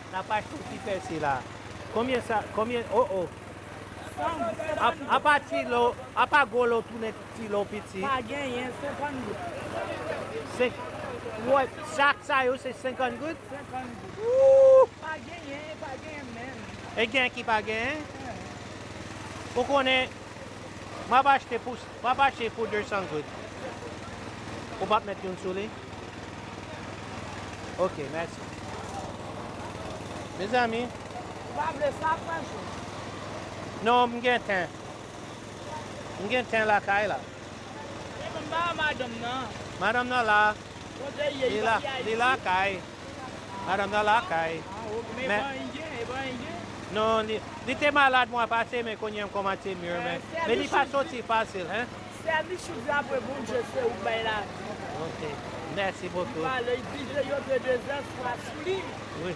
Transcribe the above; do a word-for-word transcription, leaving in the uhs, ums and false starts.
N ap achte yon ti pèsi la. Konbyen sa? Konbyen? Oh, oh. Apa ti lo, apa gwo lo tounen ti lo piti. Pa genyen, senkant goud. Se, wè, chak sa yo se senkant goud? Senkant goud. Wou! Pa genyen, pa genyen menm. E gen ki pa genyen? Ou konnen, m ap achte pou, m ap achte pou de san goud. Ou p ap met youn sou li? Ok, mèsi. Mezanmi. Ou pa vle sa, pran jou. Non, m gen ten. M gen ten lakay la. Epi m pa wè madanm nan. Madanm nan la. Kote l ye? Li la, li lakay. Madanm nan lakay. Ah, ok. Men, men, pa anyen, pa anyen. Non, li, li te malad mwa pase, men kounye a m kòmanse mye, men, men li pa soti fasil, hein? Sè Michou di apre Bondye se ou k bay lavi. Ok. Mèsi bokou. Li pale, li di yo te dezespwa sou li. Wi.